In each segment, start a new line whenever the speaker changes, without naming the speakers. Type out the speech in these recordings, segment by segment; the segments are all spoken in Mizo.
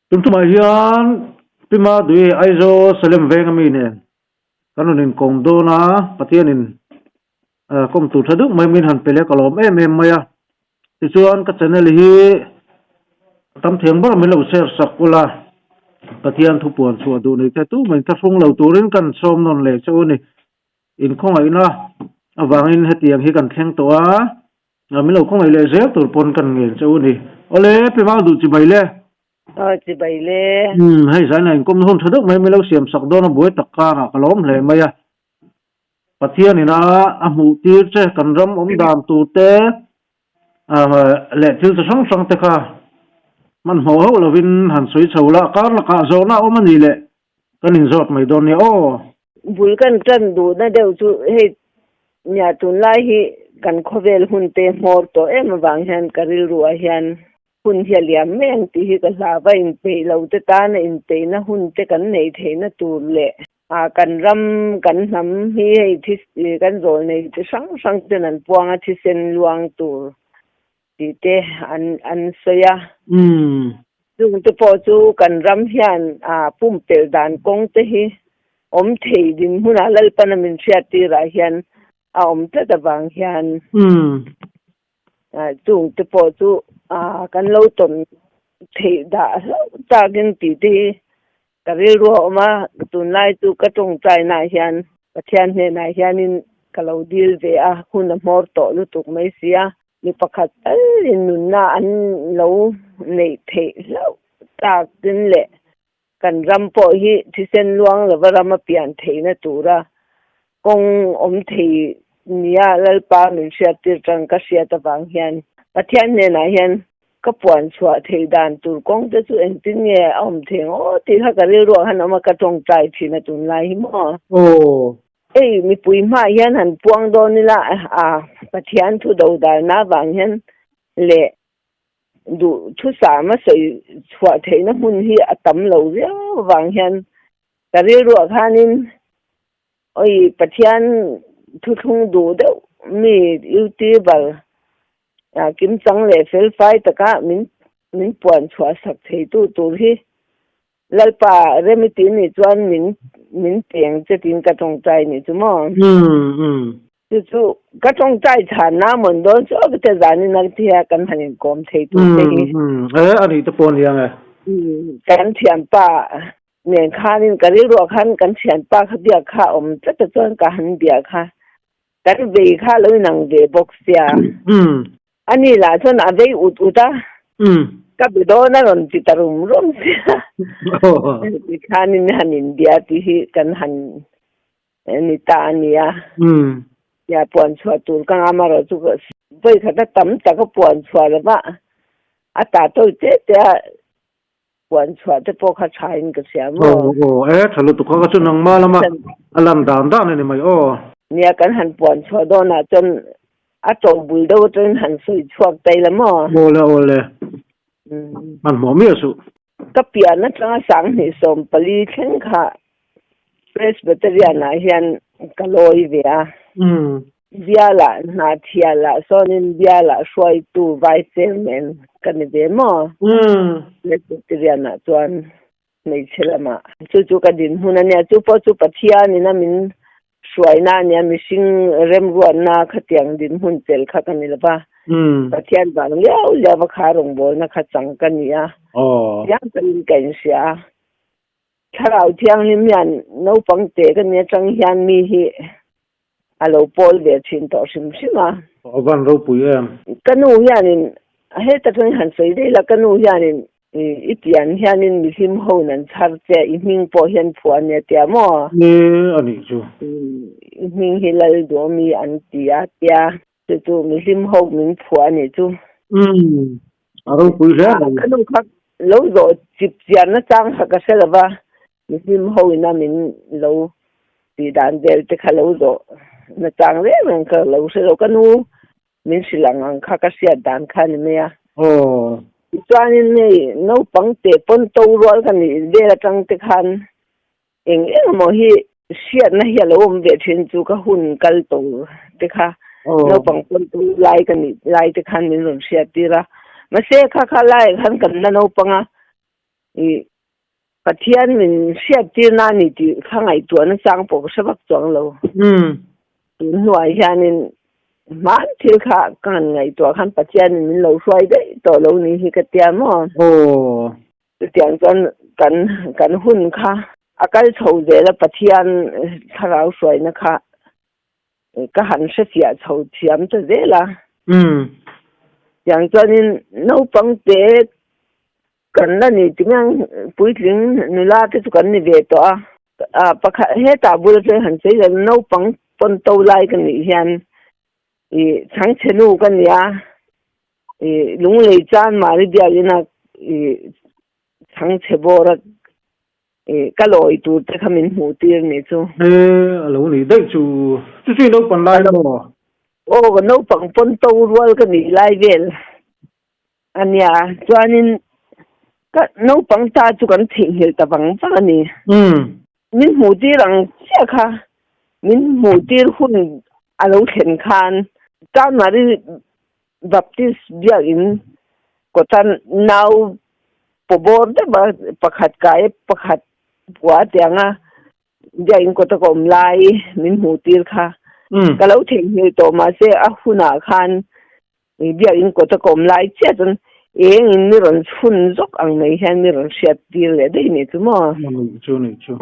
Tun tumah hian Pi Madui Aizawl Salem veng ami nen kan rawn inkawm dawn a, Pathianin kawm tur tha deuh mai min han pe leh ka lawm em em mai a. Tichuan ka channel hi a tam thiang ber min lo share sak ula, Pathian thupuan chhuah duh nei te tumah inthlahrung lo turin kan sawm nawn leh che u a ni. Inkhawngaihna avangin hetiang hi kan thleng tawh a, min lo khawngaih leh zel tur pawn kan ngen che u ni. Awle, Pi Mau duh chibai le.
Aw chibai le.
Umm, hei zaina inkawmna hun tha deuh mai min lo siam sak dawn a buai tak karah ka lawm hle mai a. Pathian ina a hmuh tir che kan ram awm dan tur te leh thil chi hrang hrang te kha hmanhmawh hauh lovin han sawi chho la, kar lakah zawhna a awm a nih leh Kan inzawt mai dawn nia aw.
Bul kan tan duhna deuh chu hei nia tunlai hi kan khawvel hun te hmawr tawh em avang hian ka rilruah hian hun hi a liam mai ang tih hi ka hlau a, inpeih lo te tana inpeihna hun te kan neih theihna tur leh kan ram kan hnam hi hei thi kan zawl nei chi hrang hrang ten an puang a thisen luang tur tih te an an sawi a. Chung te pawh chu kan ram hian a pumpelh dan kawng te hi awm thei dinhmunah Lalpana min hriattirah hian a awm tlat avang hian chung te pawh chu kan lo tawn theih dah hlauh takin tih te hi Ka rilru a awm a, tunlai chu ka tawngtainaah hian Pathian hnenah hianin ka lo dil ve a, hun a hmawr tawh lutuk mai si a, mi pakhat talin nunna an lo neih theih hlauh tak tin leh kan ram pawh hi thisen luang lova ram a pian theihna tura kawng awm thei nia Lalpa min hriattir tang ka hriat avang hian Pathian hnenah hian ka puan chhuah theih dan tur kawng te chu engtin nge a awm thei ang aw tih kha ka rilruah khan a awm a, ka tawngtai thin a tunlai hi maw.
Aw.
Hei mipui hmaah hian han puang dawn ila a Pathian thu dodalna avang hian leh duh thusam a sawi chhuah theihna hmun hi a tam lo viau avang hian ka rilruah khanin Oi Pathian thuthlung duh deuh mi YouTuber kimchang leh felfai taka min min puan chhuah sak theitu tur hi Lalpa Remiti nih chuan min min peng che tiin ka tawngtai nih chu maw? Chu chu ka tawngtai chhan na mawn dawn chu ka te zanin a tia kan han inkawm thei tur te hi.
E a nih te pawh nia nge.
Kan thianpa Nen khanin ka rilruah khan kan thianpa kha biak kha a awm tlat a chuan ka han biak kha kan vei kha a lo inang ve bawk sia. Ani lah chuan a vei ut ut a, ka be dawn a rawn ti ta rum rum sia. Ti khanin han inbia tih hi kan han ni ta a nia. Nia puan chhuah tur ka ngam erawh chu vawi khat a tam tak a puan chhuah lova a tah tawi te te a. Puan chhuah te pawh kha tha in ka hria maw?
Aw aw e, tha lutuk kha ka chu nangmah lama a lan dan dan a ni mai aw.
Nia kan han puan chhuah dawnah chuan a to bul deuh atangin han sawi chhuak ta ila maw?
Aw le aw le, hmanhmawh miah suh.
Ka pian atanga 2014 thleng kha Presbyterian ah hian ka lawi ve a. Bialah Hnahthialah sawnin bialah hruaitu vai chairman ka ni ve maw? Presbyterian-ah chuan hmeichhe lamah chu chu ka dinhmun a nia. Chu pawh chu Pathianin a min hruaina a nia, mihring remruatna khatiang dinhmun chelh kha ka ni lo va. Pathian vang liau liau va kha rawngbawlna kha chang ka ni a, chiang takin ka inhria a. Thlarau Thianghlim hian naupang te ka nia tang hian mi hi a lo pawl ve thin tawh hrim hrim a.
A van ropui em.
Ka nu hianin heta tangin han sawi daih la, ka nu hianin i pian hianin mihlim ho in an chhar che, i hming pawh hian phuah a nia tia maw?
Ni a nih chu.
I hming hi Lalduhawmi an ti a tia, chu chu mihlim ho min phuah a nih chu.
Umm, a ropui hle mai.
Ka nu kha lo zawh chip chianna chang kha ka hre lo va, Mihlim ho ina min lo tih dan vel te kha lo zawh na chang reng reng ka lo hre lo, ka nu min hrilh ang ang kha ka hriat dan kha a ni mai a.
Aw.
Tichuanin hei naupang te pawn to rual ka nih vel atang te khan eng eng emaw hi. Hriatna hi a lo awm ve thin chu ka hun kal tawh te kha naupang pawn tu lai ka nih lai te khan min rawn hriat tir a. Mahse kha kha laiah khan kan la naupang a, ih Pathian min hriat tir na a ni tih kha ngaihtuahna chang pawh ka hre vak chuang lo. Tun hnuah hianin hman thil kha ka han ngaihtuah khan Pathianin min lo hruai daih tawh lo ni hi ka tia maw? Chutiang chuan kan kan hun kha a kal chho zel a, Pathian thlarau hruaina kha ka han hrefiah chho thiam ta zel a. Chutiang chuanin naupang te kan la ni ti mai ang, puitling nula te chu kan ni ve tawh a, pakhat hetah bula chuan han sawi zel naupang pawn to lai ka nih hian ih chhangchhe nu ka ni a. I lunglei chan mari biakina i chhangchhe bawra i ka lawi tur te kha min hmuh tir ni chu.
He a lo nih daih chu. Chu chu i naupang lai maw?
Aw ka naupang pawn to rual ka nih lai vel a nia. Chuanin ka naupang ta chu kan theihnghilh ta vang vang a ni. Min hmuh tir ang chiah kha min hmuh tir hun a lo thlen khan Chanmari Baptist biakinn kawta nau pawbawr deuh a pakhat kai a pakhat pua tianga biakinn kawta ka awm lai min hmuh tir kha ka lo theihnghilh tawh mahse a hunah khan Biakinn kawta ka awm lai chiah chuan eng in mi rawn chhun zawk ang mai hian mi rawn hriat tir leh daih nih chu maw?
Nih chu, nih chu.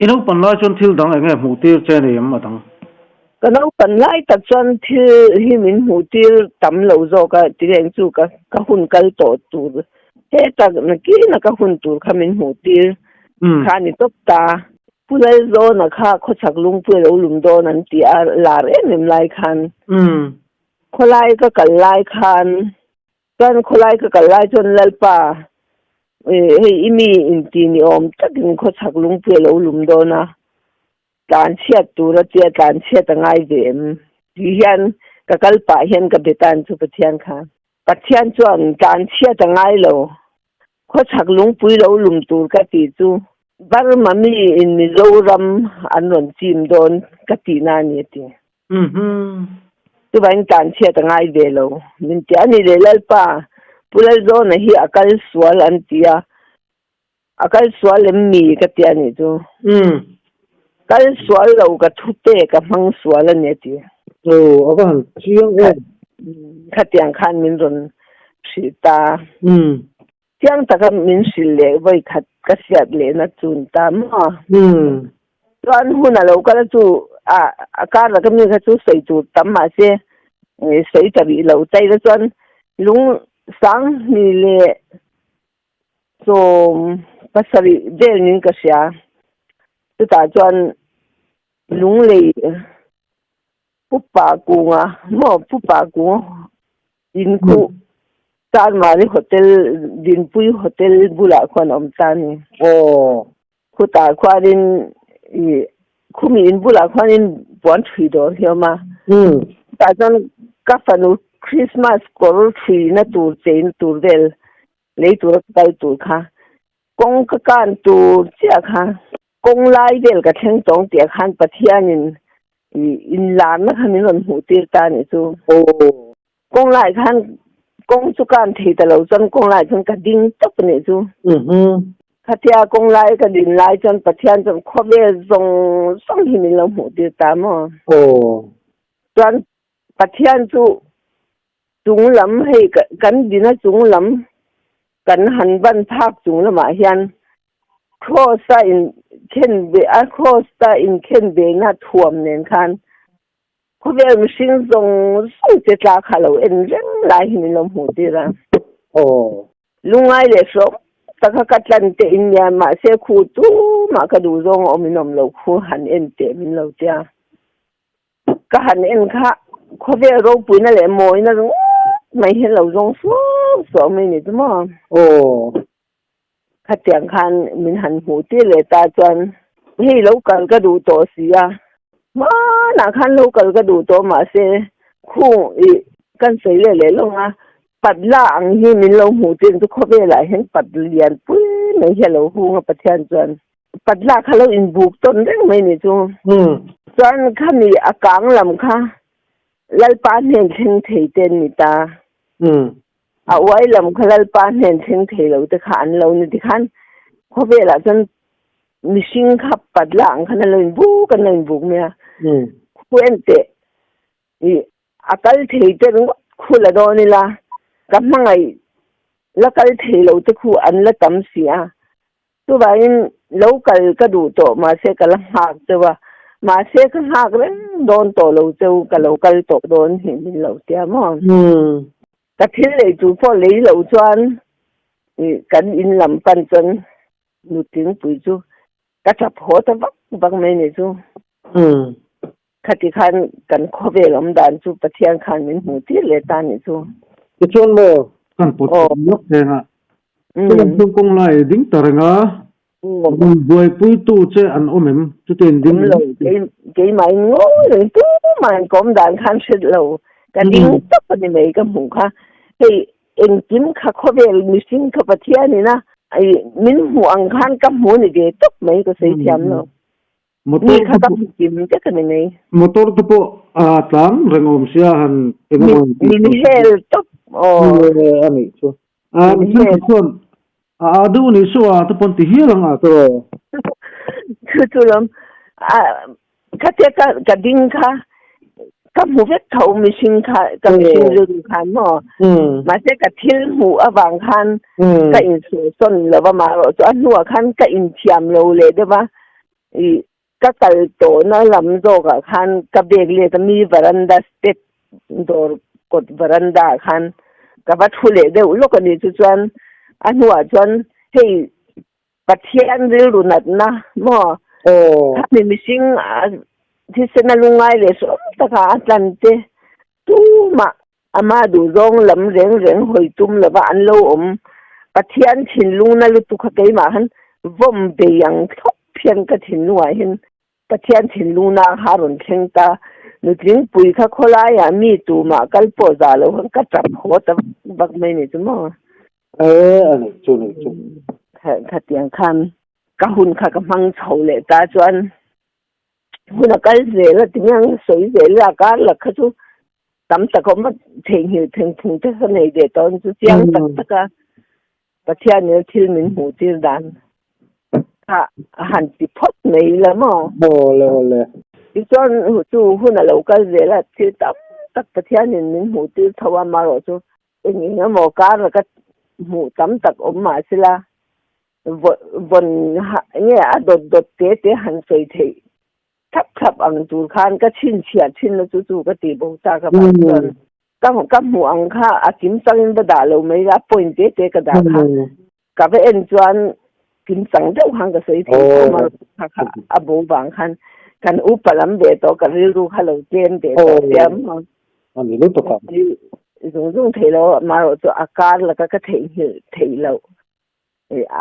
I naupan lai chuan thil dang eng nge hmuh tir che nei em a dang?
Ka naupan lai tak chuan thil hi min hmuh tir tam lo zawk a, tireng chu ka ka hun kal tawh tur heta nakina ka hun tur kha min hmuh tir kha a ni tawp ta. Pu Lalzawna kha khawchhak lungpui a lo lum dawn an ti a, lar em em lai khan. Khawlai ka kal lai khan chuan khawlai ka kal lai chuan Lalpa hei i mi inti ni awm takin khawchhak lungpui a lo lum dawn a, tlan chhiat tur a tia tlan chhiat a ngai ve em tih hian ka kal pah hian ka be tan chu Pathian kha. Pathian chuan tlan chhiat a ngai lo, khawchhak lungpui lo lum tur ka tih chu Burma mi in Mizoram an rawn chim dawn ka tihna a ni a ti. Chuvangin tlanchhiat a ngai ve lo. Min ti a ni leh Lalpa, Pu Lalzawna hi a kal sual an ti a, a kal sual em mi ka ti a nih chu. Kal sual lo ka thu pek a hmang sual a ni a ti.
Aw, a va han chiang em.
Khatiang khan min rawn hrih ta. Chiang taka min hrilh leh vawi khat ka hriat lehna chun ta maw? Chuan hun a lo kal a chu a a kar laka mi kha chu sawi tur tam mahse sawi ta rih lo tai la chuan lung sang hnih leh sawm pasarih vel niin ka hria. Chutah chuan lunglei Pupa kunga maw Pupa kunga in khu Chanmari hotel Dinpui hotel bulah khuan a awm ta a ni.
Aw.
Khutah khuanin ih khumi in bulah khuanin puan thui dawr hi a awm a. Chutah chuan ka fanu Christmas kawr thuina tur cheina tur vel lei tura ka kal tur kha kawng ka kan tur chiah kha Kawng lai vel ka thleng tawng tih ah khan Pathianin inlarna kha min rawn hmuh tir ta nih chu. Kawng lai khan kawng chu kan thei ta lo chuan kawng lai chuan ka ding tawp nih chu. Khatia kawng lai ka din lai chuan Pathian chuan khawvel zawng zawng hi min lo hmuh tir ta maw. Chuan Pathian chu chung lam hei kan dina chung lam kan han ban phak chung lamah hian Cross a in khen ve a, cross a in khen ve na thuam nen khan khawvel mihring zawng zawng che tla kha lo en reng lai hi min lo hmuh tir a. Lungngai leh hrawm taka ka tlan teh in nia mahse khu tumah ka duh zawng a awm in awm lo khu han en teh min lo tia. Ka han en kha khawvel ropuina leh mawina ringawt mai hian lo zawng suau suau mai ni chu maw. Khatiang khan min han hmuh tir leh ta chuan hei lo kal ka duh tawh si a, hmanah khan lo kal ka duh tawh mahse khung ih kan sawi leh leh lawng a, pat la ang hi min lo hmuh tir chu khawvelah hian pat lian pui mai hi a lo hung a Pathian chuan. Patla kha lo inbuk tawn reng mai ni chu. Chuan khami a kang lam kha Lalpa hnen thleng thei te an ni ta. A uai lam kha Lalpa hnen thleng thei lo te kha an lo ni tikhan khawvelah chuan mihring kha patla ang khan an lo inbuk an lo inbuk mai a. Khu en teh i a kal thei te ringawt khu la dawn ila ka hmangaih la kal thei lo te khu an la tam si a. Chuvangin lo kal ka duh tawh mahse ka la nghak cheu a, mahse ka nghak reng dawn tawh lo cheu ka lo kal tawh dawn hi min lo tia maw? Ka thil lei tur pawh lei loh chuan kan in lam pan chuan nutlingpui chu ka tap haw ta vak vak mai ni chu. Khati khan kan khawvel awm dan chu Pathian khan min hmuh tir leh ta nih chu.
Tichuan maw kan pawt lawk theng a, chuan chung kawng lai ding ta reng a, rawn buaipuitu che an awm em? Chutin ding
Awm lo, keimahin ngawi reng tumahin ka awm dan khan hret lo, ka ding tawp a ni mai ka hmuh kha. Hei engkim kha khawvel mihring kha Pathianin a min hmuh ang khan ka hmu ni ve tawp mai ka sawi thiam lo.
Motor
Mi kha ka hmu kim vek a ni mai.
Motor te pawh a tlang reng awm sia han eng emaw han tih
Min hel tawp aw.
A nih chu. A mi thenkhat chuan a a deuh anih chu a te pawn ti hial ang a tawh.
Chu chu lam a khatia ka ka ding kha ka hmu vek tho mihring kha ka mihring rilru khan maw. Mahse ka thil hmuh avang khan ka insawn lo va marawh chu a hnuah khan ka inthiam lo leh deuh va. I ka kal tawhna lam zawkah khan ka bag let a mi varanda step dawr kawt varanda ah khan ka va thu leh deuh lawk a ni chu chuan a hnuah chuan hei Pathian rilru natna maw khami mihring thisen a lungngai leh hrawm taka a tlan te tumah Ama duhzawng lam reng reng hawi tum lova an lo awm. Pathian thinlungna lutuk kha keimah han vawm bei ang thlawp hian ka thinlungah hian Pathian thinlungna kha a rawn thleng ta. Nutlingpui kha khawlaiah mi tumah kal pawh za lo khan ka tap haw ta vak vak mai ni chu maw?
E, a nei chu, nei chu.
Khatiang khan ka hun kha ka hmang chho leh ta chuan hun a kal zel a tinge sawi zel a kar la kha chu tam tak awm a theihnghilh theng phung te kha nei ve tawh chu chiang tak tak a Pathian in thil min hmuh tir dan kha a han ti phawt mai la maw
Awle awle.
Tichuan chu hun a lo kal zel a thil tam tak Pathian in min hmuh tir tho a marawh chu eng eng emaw kar la ka hmuh tam tak awm mahsela vawn nge a dawt dawt te te han sawi theih thlap thlap ang tur khan ka chhinchhiah thin na chu chu ka tih bo ta ka vang chuan ka ka hmuh ang kha a kim changin va dah lo mai la point te te ka dah kha ka va en chuan kim chang deuh khan ka sawi thei tho ma kha kha a bo vang khan kan upa lam ve tawh ka rilru kha lo tlem ve tawh sia maw
Ani lutuk ang.
Zung zung thei lo marawh chu a kar laka ka theihnghilh theih loh.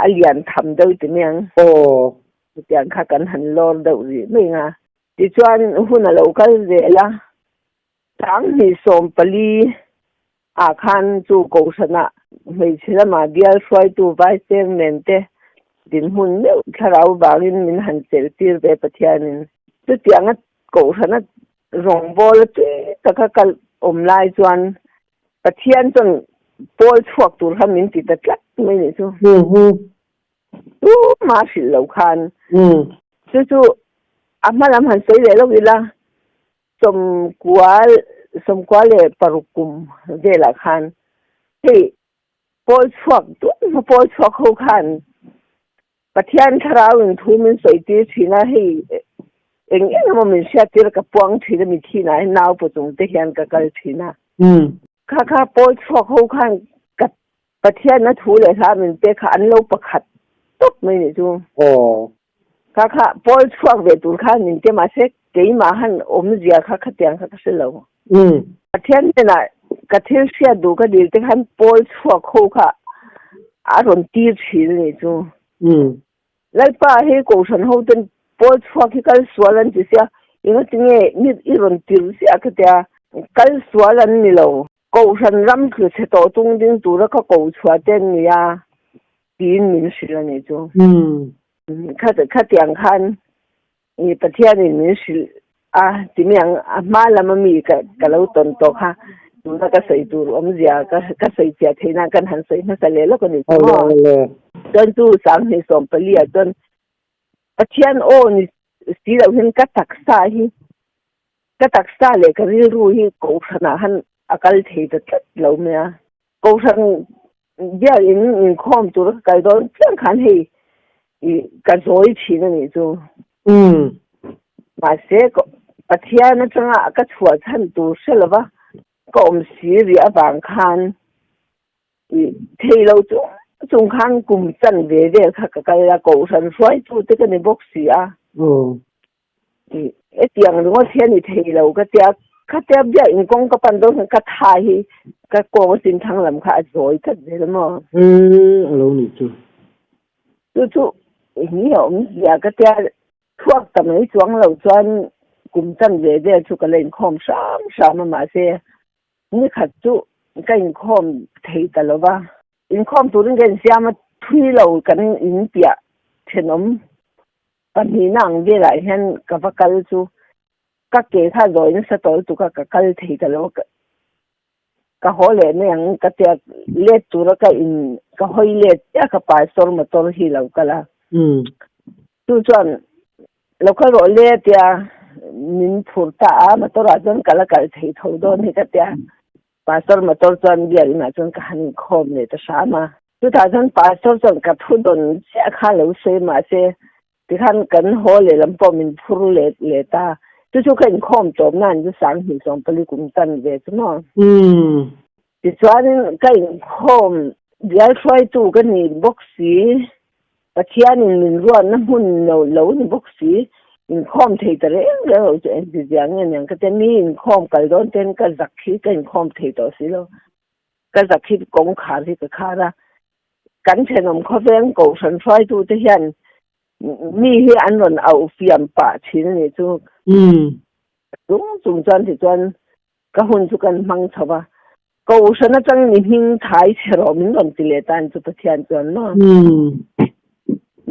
A lian tham deuh ti mai ang.
Aw.
Chutiang kha kan han lawr deuh rih mai ang a. Tichuan hun a lo kal zel a, Sanghnih 14 ah khan chu Kohhranah hmeichhe lama bial hruaitu Vice Chairman te dinhmun meuh thlarau vangin min han chelh tir ve Pathianin. Chutianga Kohhrana rawngbawl a tui taka kal awm lai chuan Pathian chuan pawl chhuak tur kha min ti ta tlat mai nih chu. Tumah hrilh lo khan. Chu chu a hma lam han sawi leh lawk ila, sawmkua sawmkua leh paruk kum velah khan hei pawl chhuak tun hma pawl chhuak ho khan Pathian thlarau in thu min sawi tir thin a, hei eng eng emaw min hriat tir a ka puang thin a, mitthi inah hian nau paw chung te hian ka kal thin a. Kha kha pawl chhuak ho khan ka Pathian a thu leh hla min pek kha an lo pakhat tawp mai nih chu. Kha kha pawl chhuak ve tur khan min ti a, mahse keimah han awmzia kha khatiang kha ka hre lo. Pathian hnenah ka thil hriat duh ka dil te khan pawl chhuak ho kha a rawn tir thin a nih chu. Lalpa hei Kohhran ho ten pawl chhuak hi kal sual an ti sia, engatinge mi i rawn tir ziah ka tia, kal sual an ni lo. Kohhran ram tlu chhe tawh tung ding tura ka ko chhuah te an nia tiin min hrilh a nih chu. Khatiang khan i Pathianin min hrilh a timi ang a hma lam ami ka ka lo tawn tawh kha tuna ka sawi tur awmzia ka ka sawi chiah theih nan kan han sawi hmasa leh lawk a ni chu maw. Chuan chu sanghnih sawmpali ah chuan Pathian aw ni si loh hian ka taksa hi ka taksa leh ka rilru hi kohhran ah han a kal thei ta tlat lo mai a. Kohhran biakin inkhawm tur ka kal dawn chiang khan hei ih ka zawi thin a nih chu. Mahse Pathian atanga ka chhuah chhan tur hre lova ka awm si rih avang khan ih thei lo chung chung khan kum chan ve vel kha ka kal a, kohhran hruaitu te ka ni bawk si a. Hetiang ringawt hian i thei lo ka tia, khatia biakinn kawng ka pan dawn khan ka tha hi ka kawng a chin thang lam kha a zawi tlat zel a maw?
E, a lo nih chu.
Chu chu hi a awm zia ka tia, chhuak ta mai chuang lo chuan kum chan ve vel chu ka la inkhawm hram hram a mahse nikhat chu ka inkhawm thei ta lo va. Inkhawm turin ka insiam a, thui lo kan in piah thenawm Pahnihna ang velah hian ka va kal chu ka ke kha zawi nasa tawh lutuk a, ka kal thei ta lo a, ka haw leh mai ang ka tia let tura ka in ka hawi let chiah ka pastor motor hi lo kal a, chu chuan lo kal rawh le tia min phur ta a, motor ah chuan ka la kal thei tho dawn hi ka tia, pastor motor chuan biakinn ah chuan ka han inkhawm leh ta hram a. Chutah chuan pastor chuan ka thu dawn chiah kha lo sawi mahse tikhan kan haw lehlam pawh min phur let leh ta. Chu chu ka inkhawm tawp nan chu sanghnih sawmpali kum tan ve chu maw. Tichuanin ka inkhawm bial hruaitu ka ni bawk si, Pathianin min ruatna hmun lo lo ni bawk si, inkhawm thei ta reng reng lo chu engti zia nge niang ka tia mi inkhawm kal dawn ten ka zak hi ka inkhawm thei tawh si lo. Ka zak hi kawngkhar hi ka khar a, kan thenawm khawveng kohhran hruaitute hian mi hi an rawn auh fiam pah thin a nih chu. Chung chung chuan tichuan ka hun chu kan hmang chho va, kohhran atangin i hming thai chhe rawh min rawn ti leh ta a ni chu Pathian chuan maw.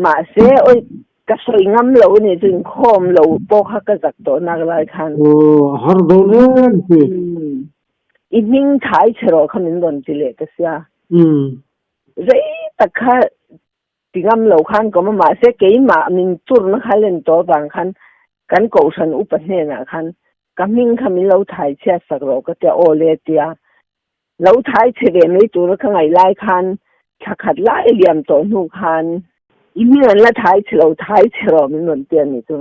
Mahse awi ka sawi ngam lo a nih chu inkhawm lo pawh kha ka zak tawh nak lai khan.
Aw a har dawn em hi.
I hming thai chhe rawh kha min rawn ti leh ta sia. Rei tak kha ti ngam lo khan ka awm a, mahse keimah min turna kha len tawh avang khan kan kohhran upa hnenah khan ka hming kha min lo thai chhiat sak rawh ka tia aw le tia. Lo thai chhe ve mai tura ka ngaih lai khan thla khat lai liam tawh hnu khan i hming an la thai chhe lo thai chhe rawh min rawn ti a nih chu.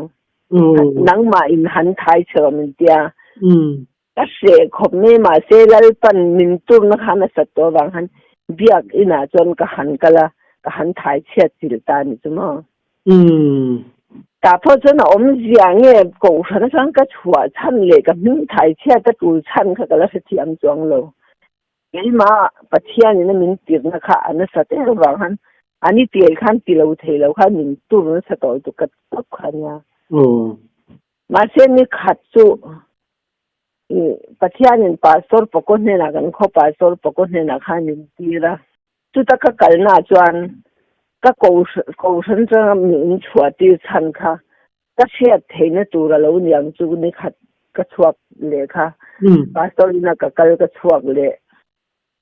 Nangmah in han thai chhe rawh min tia. Ka hreh khawp mai mahse Lalpan min turna kha nasat tawh avang khan biak inah chuan ka han kal a, ka han thai chhiat chilh ta a ni chu maw. Tah pawh chuan a awmzia nge kohhran atang ka chhuah chhan leh ka hming thai chhiat a tul chhan kha ka la hrethiam chuang lo. Keimah Pathianin a min tirna kha a nasat em avang khan a ni tel khan ti lo thei lo khan min tur nasa tawh lutuk ka tawp kha a nia. Mahse ni khat chu Pathianin Pastor Pawkaw hnenah kan khaw Pastor Pawkaw hnenah khan min tir a. Chuta ka kalnaah chuan ka kohhran changa min chhuah tir chhan kha ka hriat theihna tur a lo ni ang chu ni khat ka chhuak leh kha. Pastor ina ka kal ka chhuak leh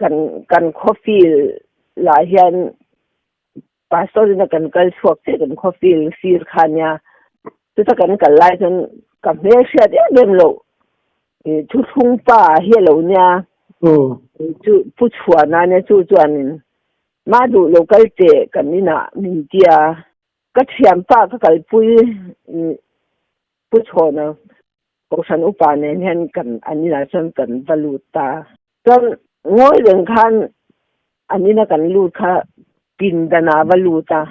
kan kan khaw field lah hian Pastor ina kan kal chhuak chiah kan khaw field sir kha nia chuta kan kal lai chuan ka hmel hriat em em loh ih thuthlung pa hi a lo nia chu pu chhuana nia chu chuanin mah duh lo kal teh kan inah min tia ka thianpa ka kalpui ih pu chhuana kohhran upa nen hian kan an inah chuan kan va lut ta chuan ngawi reng khan An ina kan lut kha pindan ah va lut a,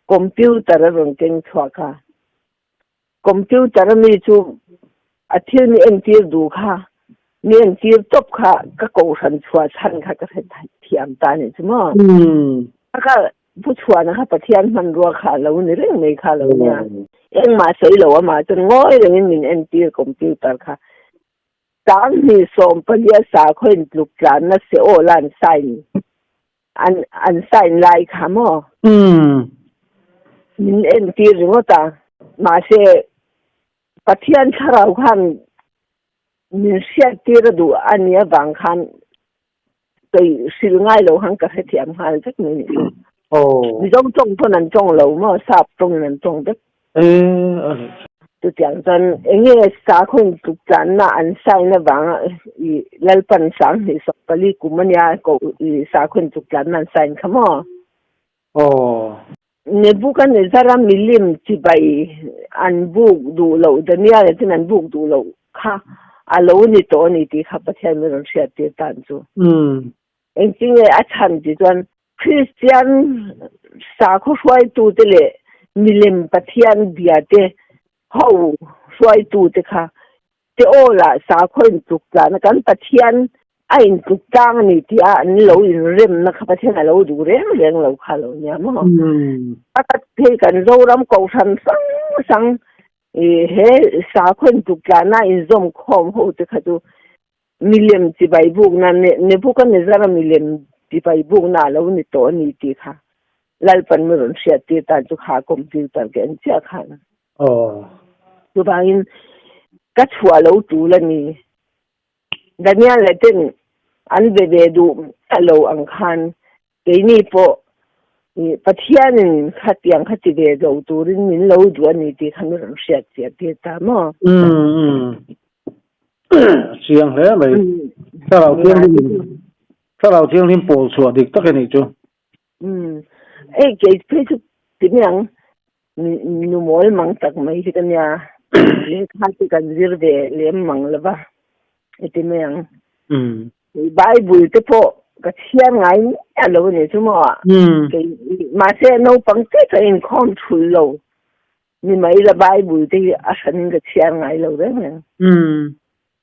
computer a rawn keng chhuak a. Computer a mi chu a thil mi entir duh kha, mi entir tawp kha ka kohhran chhuah chhan kha ka hre thiam ta a nih chu maw. Ka pu chhuahna kha Pathian hmanrua kha a lo ni reng mai kha a lo nia. Engmah sawi lo amah chuan ngawi rengin min entir computer kha. Sanghnih sawmpalia sakhaw in tluk tlanna Seoul-a an sign an an sign lai kha maw? Min entir ringawt a, mahse Pathian thlarau khan min hriattir a duh a nih avang khan sawi hrilh ngai lo khan ka hrethiam nghal vek mai nih chu. Mizo tawng pawn an tawng lo maw, sap tawngin an tawng vek. Chutiang chuan enge sakhaw intluk tlanna an sign avanga i Lalpan 2024 kum ania koh i sakhaw intluk tlanna an sign kha maw? Nebuchadnezzar-a milim chibai an buk duh loh, Daniel-a chuan an buk duh loh kha a lo ni tawh a ni tih kha Pathian min rawn hriattir tan chu. Engtin nge a chhan tih chuan Kristian sakhaw hruaitute leh milem Pathian biate ho hruaitute kha Seolah sakhaw intluk tlahna kan Pathian a intluk tlang a ni tih a an lo inremna kha Pathian a lo duh reng reng lo kha lo nia maw? A kat phei kan Zoram Kohhran hrang hrang he sakhaw intluk tlahna inzawm khawm ho te kha chu milem chibai bukna Nebuchadnezzar-a milem chibai bukna a lo ni tawh a ni tih kha Lalpan mi rawn hriat tir tan chu kha computer ka en chiah khan. Chuvangin ka chhuah lo tul a ni. Daniel leh ten an be ve duh miah lo ang khan keini pawh Pathianin khatiang kha ti ve lo turin min lo duh a ni tih kha mi rawn hriat chiah tir ta maw?
A chiang hle mai. Thlarau Thianghlim Thlarau Thianghlim pawl chhuah dik tak a nih chu.
Umm ei kei phei chu ti mai ang nu mawl mang tak mai hi ka nia lehkha te kan zir ve lem mang lo va heti mai ang Bible te pawh ka chhiar ngai miah lo a ni chu maw kei mahse naupang te ka inkhawm thul lo ni mai la Bible te hi a hranin ka chhiar ngai lo reng reng.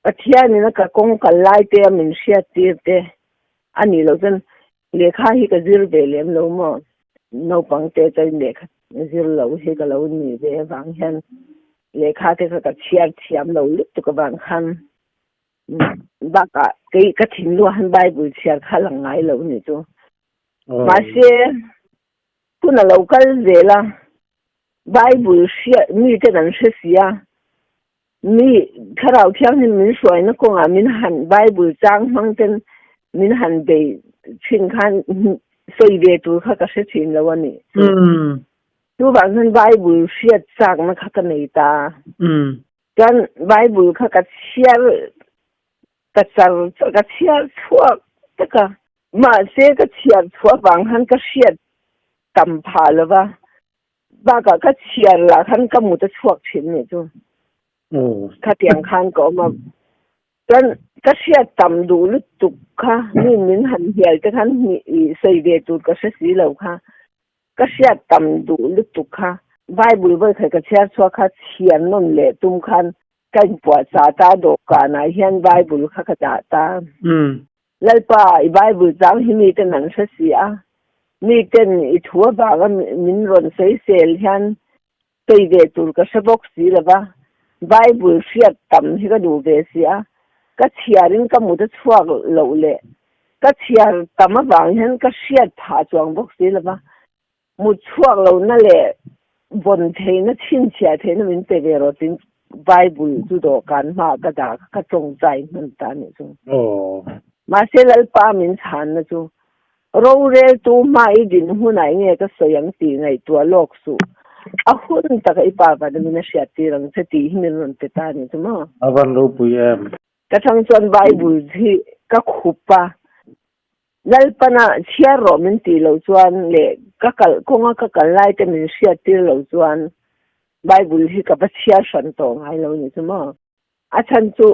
Pathianin a ka kawng kal lai te a min hriat tir te a nih loh chuan lehkha hi ka zir ve lem lo maw? Naupang te chuan lehkha zir lo hi ka lo ni ve avang hian lehkha te kha ka chhiar thiam lo lutuk avang khan bakah kei ka thinlung ah khan Bible chhiar kha lang ngai lo ni chu. Mahse hun a lo kal zel a, Bible hriat miten an hre si a, Mi Thlarau Thianghlim min hruaina kawngah min han Bible chang hmang ten min han bei thin khan sawi ve tur kha ka hre thin lo a ni. Chuvang chuan Bible hriat chakna kha ka nei ta. Chuan Bible kha ka chhiar ka char ka chhiar chhuak tak a. Mahse ka chhiar chhuah vang khan ka hriat tam phah lo va. Bakah ka chhiar lah khan ka mut a chhuak thin nih chu. Khatiang khan ka awm a. Chuan ka hriat tam duh lutuk kha mi min han hnial te khan sawi ve tur ka hre si lo kha. Ka hriat tam duh lutuk kha Bible vawikhat ka chhiar chhuak kha chhiar nawn leh tum khan ka inpuahchah ta dawhkanah hian Bible kha ka dah ta. Lalpa, i Bible chang hi miten an hre si a, miten i thu avanga min rawn sawisel hian sawi ve tur ka hre bawk si lo va, Bible hriat tam hi ka duh ve si a, ka chhiarin ka mut a chhuak loh leh ka chhiar tam avang hian ka hriat phah chuang bawk si lo va, Mut chhuak lohna leh vawn theihna, chhinchhiah theihna min pe ve rawh tiin Bible chu dawhkan hmaah ka dah kha ka tawngtai hman ta anih chu. Mahse Lalpa min chhanna chu roreltu hma i din hunah enge ka sawi ang tih ngaihtuah lawk suh. A hun taka i pa vana min a hriat tir ang che tih hi min rawn pe ta anih chu maw?
A van ropui em?
Ka chang chuan Bible hi ka khup a, Lalpana chhiar rawh min tih loh chuan leh ka kalh kawnga ka kal lai te min hriat tir loh chuan Bible hi ka va chhiar hran tawh ngai lo ni chu maw? A chhan chu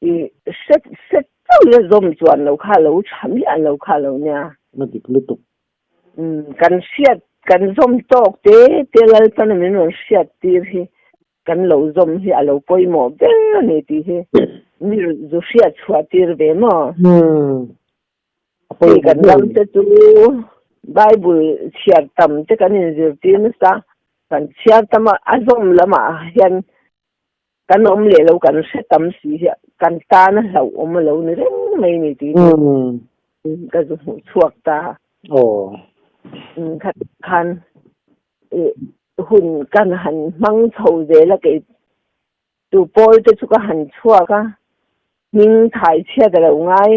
i hret hret chauh ila zawm chuan lo kha lo tha miah lo kha lo nia.
Na dik lutuk.
Kan hriat kan zawm tawk te te Lalpana min rawn hriat tir hi Kan lo zawm hi a lo pawimawh ber a ni tih hi mi zu hriat chhuah tir ve maw? Hei kan ram te chu Bible chhiar tam te kan inzirtir nasa, kan chhiar tam a, a zawm lamah hian kan awm leh lo kan hre tam si hi kan tan a hlauhawm a lo ni reng mai ni tih hi ka zu hmuh chhuak ta. Khan. Hun kan han hmang chho zel a kei chu pawl te chu ka han chhuak a, hming thai chhiat a lo ngai.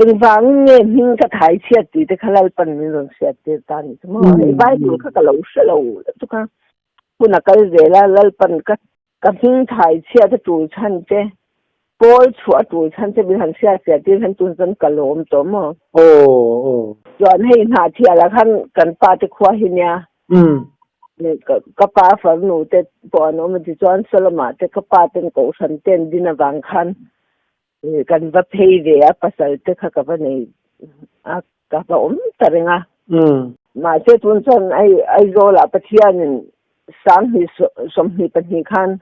Engvangin nge hming ka thai chhiat tih te kha Lalpan min rawn hriat tir ta a nih chu maw. Hei Bible kha ka lo hre lo lutuk a, hun a kal zel a, Lalpan ka Ka hming thai chhiat a tul chhan che, pawl chhuah a tul chhan che min han hriat fiah tir hian tun chuan ka lawm tawh maw?
Aw aw.
Chuan hei hna thialah khan kan pa te khua hi nia. Ka pa farnu te pawh an awm a tichuan Solomah te ka pa ten kohhran ten din avang khan kan va phei ve a, pasal te kha ka va nei a, ka va awm ta reng a. Mahse tun chuan Aizawlah Pathianin 20 22 khan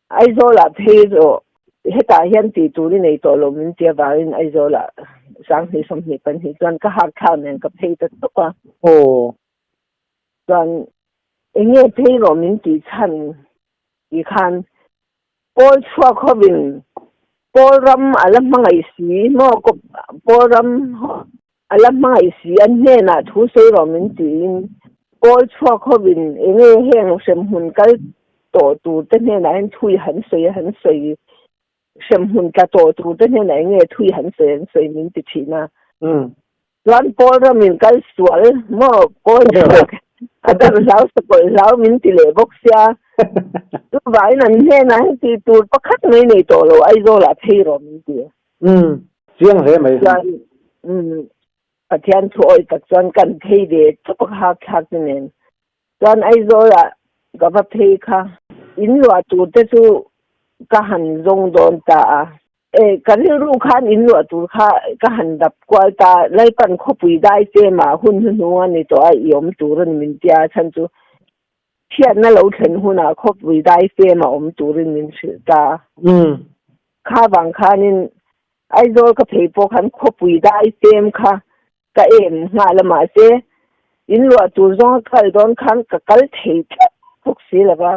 Aizawlah phei rawh hetah hian tih tur i nei tawh lo min ti avangin Aizawlah 2022 chuan ka hak thlak nen ka phei ta tawp a. Chuan enge phei rawh min tih chhan tih khan Pawl chhuak hovin Pawl ram a la hmangaih si maw Pawl ram a la hmangaih si an hnenah thu sawi rawh min tiin Pawl chhuak hovin enge heng hremhmun kal tawh tur te hnenah hian thui han sawi a han sawi hremhmun tla tawh tur te hnenah enge thui han sawi an sawi min ti thin a. Chuan Pawl ramin kal sual maw Pawl chhuak a dar hlau sakawlh hlau min ti leh bawk sia. Chuvangin an hnenah hian tih tur pakhat mai nei tawh lo Aizawlah phei rawh min ti.
Umm chiang hle mai.
Chuan umm Pathian thu awih tak chuan kan phei ve chawp a hak thlak te nen. Chuan Aizawlah ka va phei kha in luah tur te chu ka han zawng dawn ta a. E, ka rilru khan in luah tur kha ka han dap kual ta, Lalpan khawpui dai che mah hun hnuhnung a ni tawh a, i awm tur a ni min tia, chhan chu chhiatna lo thlen hunah khawpui dai che mah awm turin min hrilh ta. Kha vang khanin Aizawl ka phei pawh khan khawpui dai chem kha ka em nghal a, mahse in luah tur zawng a kal dawn khan ka kal thei tlat bawk si lo va.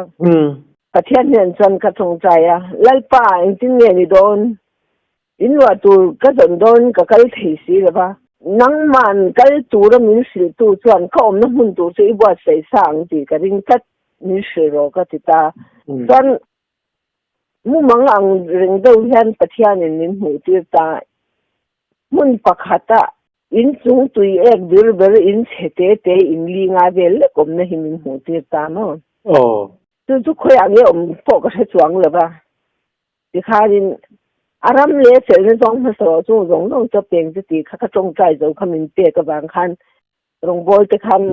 Pathian hnen chuan ka tawngtai a, Lalpa engtin nge ni dawn? In luah tur ka zawn dawn ka kal thei si lo va, nangman kal tura min hrilhtu chuan ka awmna hmun tur chu i buatsaih sa ang tih ka ring tlat, min hrilh rawh ka ti ta. Chuan mumang ang reng deuh hian Pathianin min hmuhtir ta. Hmun pakhata inchung tui ek bir ber in chhe te te in li nga vel lek awmna hi min hmuh tir ta maw?
Aw.
Chu chu khawiah nge awm pawh ka hre chuang lo va. Tikhanin a ram leh felna zawng hmasa rawh chung zawng zawng chu a peng chu tih kha ka tawngtai zo kha min pek avang khan rawngbawl te khan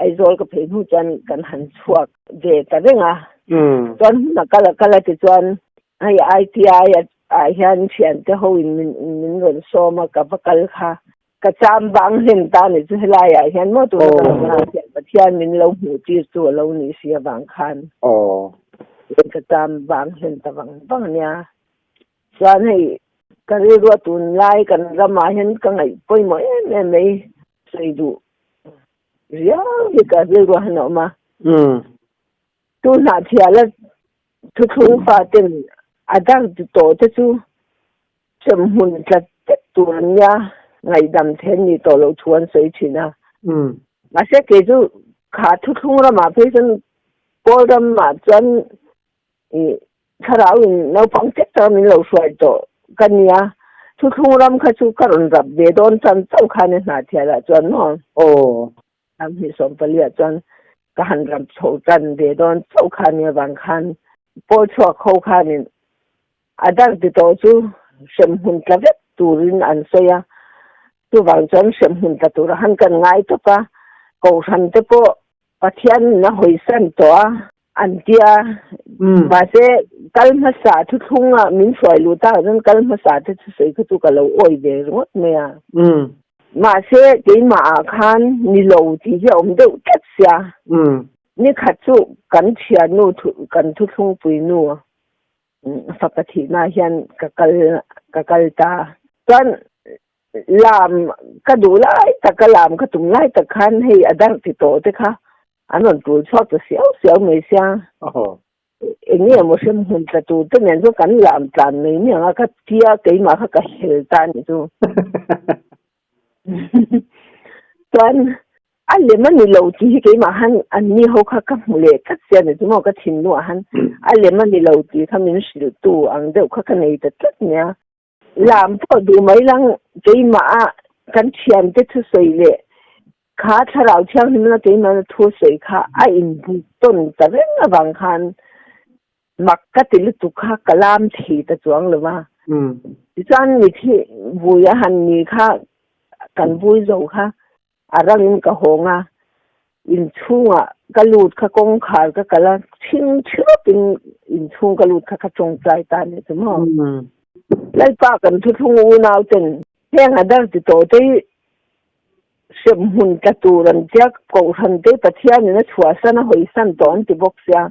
Aizawl ka phei hnu chuan kan han chhuak ve ta reng a. Chuan hmun a kal a kal a tichuan hei ITI ah hian thiante ho in min min rawn sawm a ka va kal kha ka cham vang hlen ta ni chu helai ah hian maw tuna ka lo nghal hian Pathian min lo hmuh tir chu a lo nih si avang khan ka cham vang hlen ta vang vang ania. Chuan hei ka rilru a tunlai kan ramah hian ka ngaih pawimawh em em mai sawi duh riau hi ka rilru a han awm a. Tu hnahthiala thuthlung faten a dar ti tawh te chu hremhmun tlat vek tur an nia ngaihdam then ni tawh loh thu an sawi thin a. Mahse kei chu kha thuthlung ramah phei chuan Kawl ramah chuan Ih, thlarau in naupang tek tak min lo hruai tawh ka nia, thuthlung ram kha chu ka rawn rap ve dawn chan chauh khan e Hnahthial ah chuan maw?
Aw.
Ram hnih 14 ah chuan ka han rap chho tan ve dawn chauh kha nia vang khan pawl chhuak ho khanin a dar ti tawh chu hremhmun tla vek turin an sawi a, chuvang chuan hremhmun tla tura han kan ngai tawp a, kohhran te pawh Pathian in a hawisan tawh a. An ti a, mahse kal hmasa thuthlung a min hruai luh tak ah chuan kal hmasa te thusawi kha chu ka lo awi ve ringawt mai a. Mahse keimah ah khan ni lo tih hi a awm deuh tlat sia. Nikhat chu kan thiannu kan thuthlungpui nu fapa thihna hian ka kal ka kal ta. Chuan lam ka duh lai tak ka lam ka tum lai tak khan hei a dar ti tawh te kha an rawn tul chhuak ta siau siau mai sia. Eng nge maw hrem hmun tla tur te nen chuan kan lam tlan mai mai ang a ka tia keimah kha ka hel ta a nih chu. Chuan. A lem a ni lo tih hi keimah han anni ho kha ka hmu leh tlat sia ni chu maw ka thinlungah han a lem a ni lo tih kha min hrilhtu ang deuh kha ka nei ta tlat nia. Lam pawh duh mai lang keimah a kan thiante thusawi leh kha thlarau thianghlimna keimahna thusawi kha a inbuk tawn ta reng avang khan mak ka ti lutuk kha ka lam thei ta chuang lo va. Tichuan mithi vui a han ni kha kan vui zo kha a rangin ka hawng a, inchhungah ka lut kha kawngkhar ka kal a, thing thirawpin inchhung ka lut kha ka tawngtai ta a nih chu maw. Lalpa kan thuthlung unau ten heng a dar ti tawh te hi hrem hmun tla tur an tia kohhran te Pathianin a chhuahsan a hawisan tawh an ti bawk sia.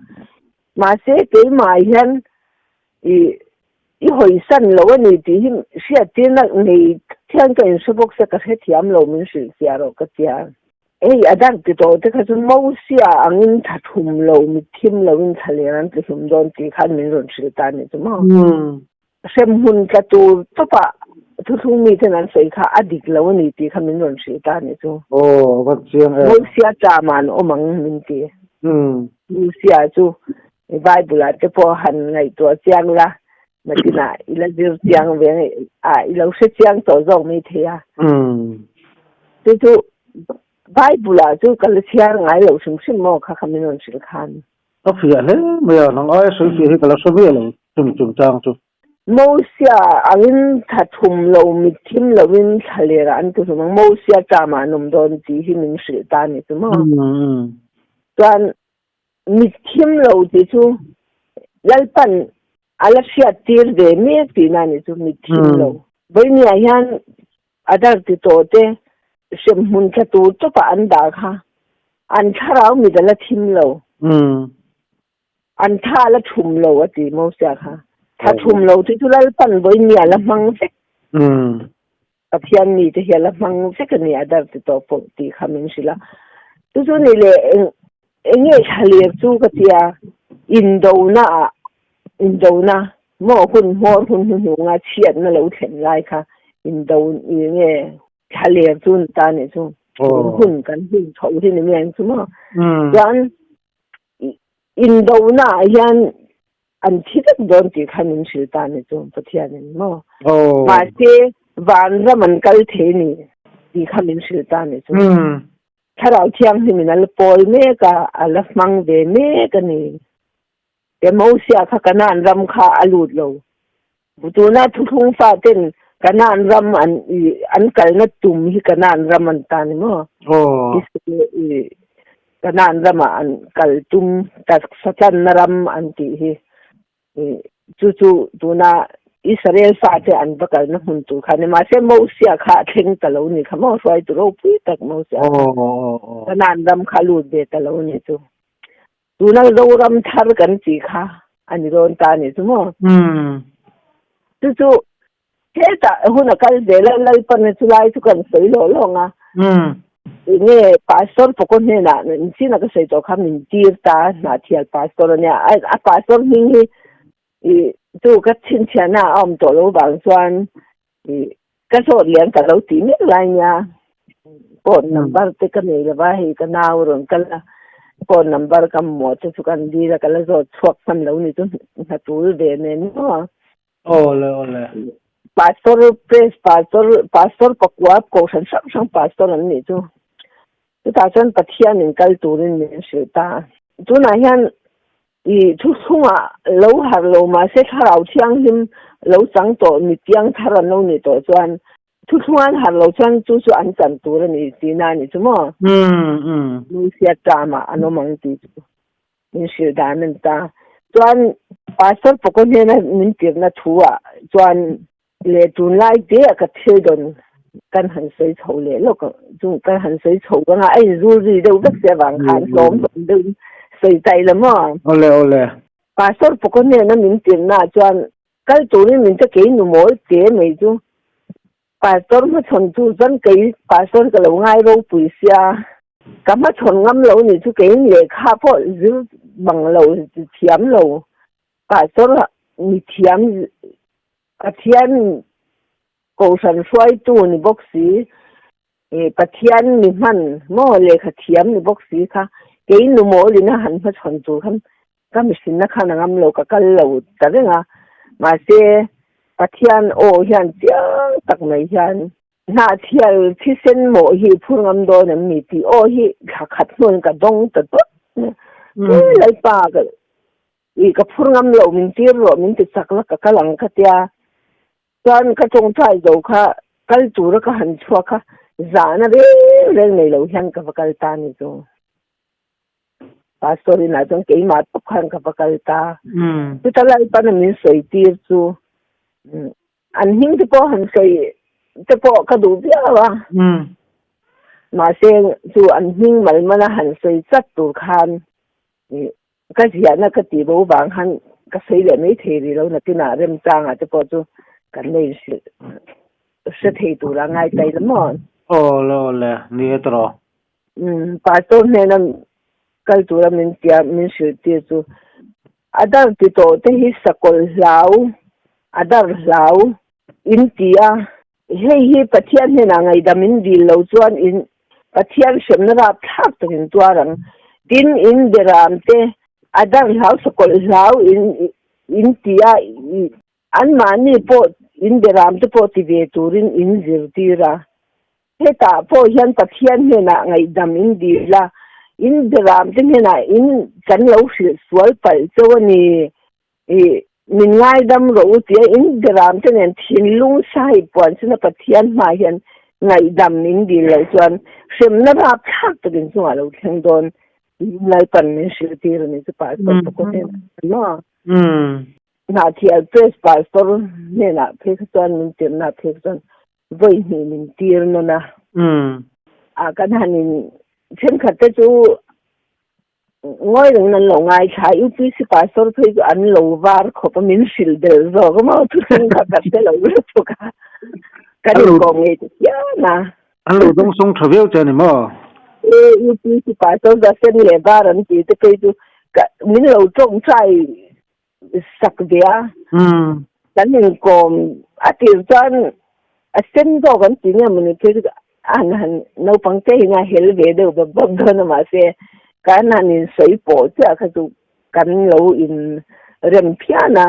Mahse keimah hian i i hawisan lo a ni tih hi hriattirna nei thian ka inhre bawk sia ka hrethiam lo min hrilh fiah rawh ka tia. Hei a dar ti tawh te kha chu Mosia angin tha thum lo mitthim loin thlaler an tlihlum dawn tih khan min rawn hrilh ta a ni chu maw. Hremhmun tla tur tawpah thuthlung miten an sawi kha a dik lo a ni tih kha min rawn hrilh ta a ni chu.
Aw, a va chiang em.
Mosia ṭamah an awm ang min ti. Mosia chu Bible-ah te pawh han ngaihtuah chiang la, nakinah i la zir chiang ve a, i lo hre chiang tawh zawk mai thei a. Chu chu Bible-ah chu ka la chhiar ngai lo hrim hrim maw kha kha min rawn hrilh khan.
Ka fiah hle mai a, nang aia sawi fiah hi ka la hre miah lo chumi chungchang chu.
Mosia angin tha thum lo, mitthim loin thlaler ah an ti hlum ang, Mosia ṭamah an awm dawn tih hi min hrilh ta a ni chu maw. Chuan mitthim lo tih chu Lalpan a la hriat tir ve mek tihna a ni chu, mitthim lo. Vawinia hian A dar ti tawh te hremhmun tla tur tawpah an dah kha an thlarau mit a la thim lo. An tha a la thum lo a ti Mosia kha. Tha thum lo te chu Lalpan vawiin a la hmang vek. Pathian mi te hi a la hmang vek a ni a dar ti tawh pawh tih kha min hrilh a. Chu chu ni leh eng nge thlaler chu ka tia indona ah indona Maw hun hmawr hun hnuhnunga chhiatna lo thlen lai kha indo nge thlaler chu ni ta nih chu. Hun kan hun chho hi ni mai ang chu maw. Chuan indona ah hian an thi vek dawn tih kha min hrilh ta nih chu Pathianin maw. Mahse vanram an kal thei ni tih kha min hrilh ta nih chu. Thlarau Thianghlimin a la pawl mek a, a la hmang ve mek a ni. Te Mosia kha Kanaan ram kha a lut lo. Tuna thuthlung faten Kanaan ram an an kalna tum hi Kanaan ram an ta ni maw? Kanaan ramah an kal tum taksa tlanna ram an tih hi chu chu tuna Israel fate an va kalna hmun tur kha ni. Mahse Mosia kha a thleng ta lo ni kha maw? Hruaitu ropui tak Mosia kha Kanaan ram kha a lut ve ta lo ni chu. Tuna Zoram thar kan tih kha a ni dawn ta a nih chu maw? Chu chu hetah hun a kal zel a, Lalpana chu lai chu kan sawi lawh lawng a. Enge Pastor Pawkaw hnenah inchina ka sawi tawh kha min tir ta a, Hnahthial Pastor a nia. A Pastor hming hi chu ka chhinchhiahna a awm tawh lo vang chuan ka zawt lian ka lo tih mek lai nia phone number te ka nei lova hei ka nau rawn kal a phone number ka mamawh te chu kan dil a ka la zawt chhuak hman lo ni chu hna tul ve nen maw
Awle awle.
Pastor press pastor pastor pakua kohhran hrang hrang pastor an nih chu chutah chuan Pathian in kal turin min hrilh ta tunah hian I thuthlungah lo harh lo mahse Thlarau Thianghlim lo chang tawh mi piang thar an lo nih tawh chuan thuthlung an harh lo chuan chu chu an chan tur a ni tihna a ni chu maw? Mosia term-ah an awm ang tih chu min hrilh dan a ni ta. Chuan Pastor Pawkaw hnena min tirhna thu-ah chuan leh tunlai te a ka thil dawn kan han sawi chho leh lawk ang chung kan han sawi chho ka nga a inzul zui deuh vek che avang khan hlawm hlawm deuh in sawi taih la maw.
Awle awle.
Pastor pawh hnena min tirhna ah chuan kal turin min ta kei nu mawl che mai chu Pastor hmachhawn tur chuan kei Pastor ka lo ngai ropui sia ka hmachhawn ngam lo nih chu keiin lehkha pawh zir bang lo thiam lo Pastor mithiam Pathian kohhran hruaitu ni bawk si. I Pathian mi hman maw lehkha thiam ni bawk si kha kei nu mawlin a han hmachhawn tur khan ka mihrinna khan a ngam lo ka kal lo ta reng a. Mahse Pathian aw hian chiang tak mai hian Hnahthial thisen mawh hi phur ngam dawn em ni tih aw hi thla khat hnuaiin ka dawng ta dawt mai a. Lalpa ka i ka phur ngam lo min tir rawh min ti chak la ka kal ang ka tia. Chuan ka tawngtai zo kha kal tura ka han chhuak a, zahna reng reng nei lo hian ka va kal ta ni chu. Pastor inah chuan keimah tawp khan ka va kal ta. Chuta Lalpana min sawi tir chu an hming te pawh han sawi te pawh ka duh viau a. Mahse chu an hming mal mana han sawi chat tur khan Ka ziahna ka tih bo vang khan ka sawi leh mai thei rih lo, nakinah remchangah te pawh chu kan la inhrilh hre thei tur a ngai ta ila maw?
Aw le aw le, ni e tawh.
Umm, pastor hnena kal tura min tia min hrilh tir chu a dar ti tawh te hi sakawlh hlau, a dar hlau in ti a, hei hi Pathian hnenah ngaihdam in dil lo chuan in Pathian hremna rapthlak tak in tuar ang. Tin, in beram te a dar hlau sakawlh hlau in in ti a, anmahni pawh in beram te pawh ti ve turin in zirtir a. Hetah pawh hian Pathian hnenah ngaihdam in dil a, in beram te hnenah in kan lo hrilh sual palh chauh a ni. I min ngaidam rawh u tia in beram te nen thinlung sahi puan chuna Pathian hmaah hian ngaihdam min dil loh chuan hremna rapthlak takin chungah lo thleng dawn tiin Lalpan min hrilh tir a ni chu Pastor Pawkaw hnenah chuan maw? Hnahthial Press Pastor hnenah phei kha chuan min tirhna phei kha chuan vawi hnih min tir nawn a. A kan han in thenkhat te chu Ngawi rengin an lo ngaithla a, UPC pastor phei chu an lo var khawp a, min hrilh del zawk a maw thuthlung kha ka hre lo lutuk a, kan inkawm ngei ta hian a.
An lo dawngsawng tha viau che a ni maw?
E, UPC pastor za sen leh var an tih te phei chu ka min lo tawngtai sak ve a, kan inkawm a tir chuan a sen zawk an ti nge mawni phei chu an han naupang te hian a hel ve deuh bap bap dawn a mahse kan han insawi pawh chiah kha chu kan lo in rem phian a.